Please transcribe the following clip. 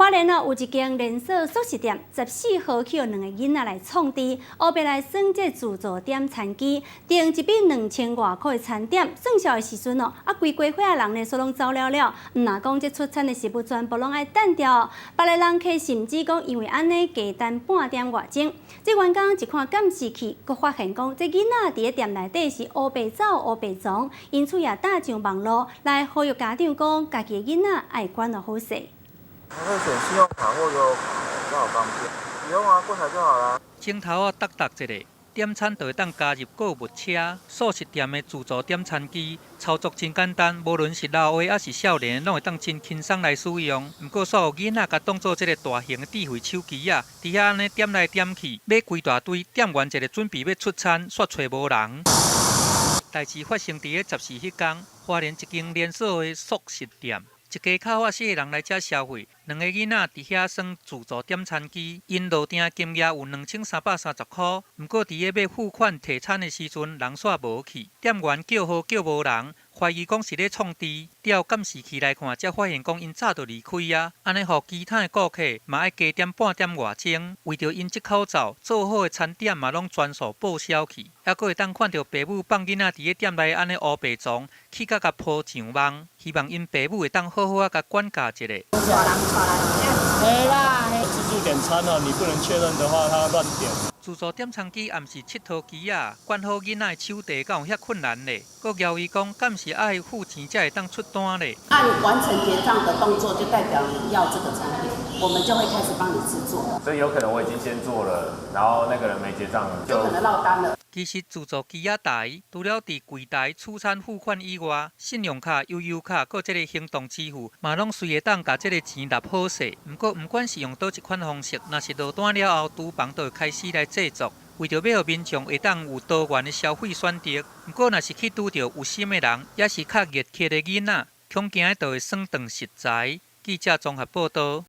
花蓮哦，有一間連鎖速食店，14號去予兩個囡仔來創治，烏白來耍這自助點餐機，訂一筆2000外箍的餐點，算數的時陣哦，啊，規家伙仔人呢，煞攏走了了，毋若講這出餐的食物全部攏愛擲掉，別个人客甚至講因為按呢加等半點外鐘。這員工一看監視器，閣發現講這囡仔佇咧店內底是烏白走烏白傱，因此也打上網路來呼籲家長講，家己的囡仔愛管予好勢。還可以選信用卡或悠遊卡，比較方便。不用啊，櫃檯就好啦。鏡頭仔觸觸一下，點餐就會當加入購物車。速食店的自助點餐機操作真簡單，無論是老的抑是少年，攏會當真輕鬆來使用。毋過，煞有囡仔共當做這个大型的智慧手機仔，佇遐按呢點來點去，買規大堆，點完一个準備欲出餐，煞揣無人。代誌發生佇咧14彼工，花蓮一間連鎖的速食店。一家口仔四个人來遮消費，兩个囡仔佇遐耍自助點餐機，𪜶落訂金額有2330箍，毋過佇咧欲付款提餐的時陣，人煞無去，店員叫號叫無人，懷疑講是咧創治，調監視器來看，才發現講𪜶早就離開啊，按呢予其他的顧客嘛愛加點半點外鐘，為著𪜶這口罩做好的餐點嘛攏全數報銷去，猶閣會當看著爸母放囡仔佇咧店內按呢烏白傱，氣甲共鋪上網，希望𪜶爸母會當好好仔共管教一下。嘿啦，自助點餐哦，你不能確認的話，他亂點。自助點餐機也毋是𨑨迌機仔，管好囡仔的手提敢有遐困難咧？閣枵伊講，敢是愛付錢才會當出單咧？按完成結賬的動作，就代表你要這個餐點，我們就會開始幫你製作。所以有可能我已經先做了，然後那個人沒結賬，就可能落單了。其實自助機仔台，除了佇櫃台取餐付款以外，信用卡、悠遊卡，閣這个行動支付，嘛攏隨會當共這个錢納好勢。毋過，毋管是用佗一款方式，若是落單了後，廚房就會開始來製作，為著欲予民眾會當有多元的消費選擇。毋過，若是去拄著有心的人，抑是較熱血的囡仔，恐驚就會耍斷食材。記者綜合報導。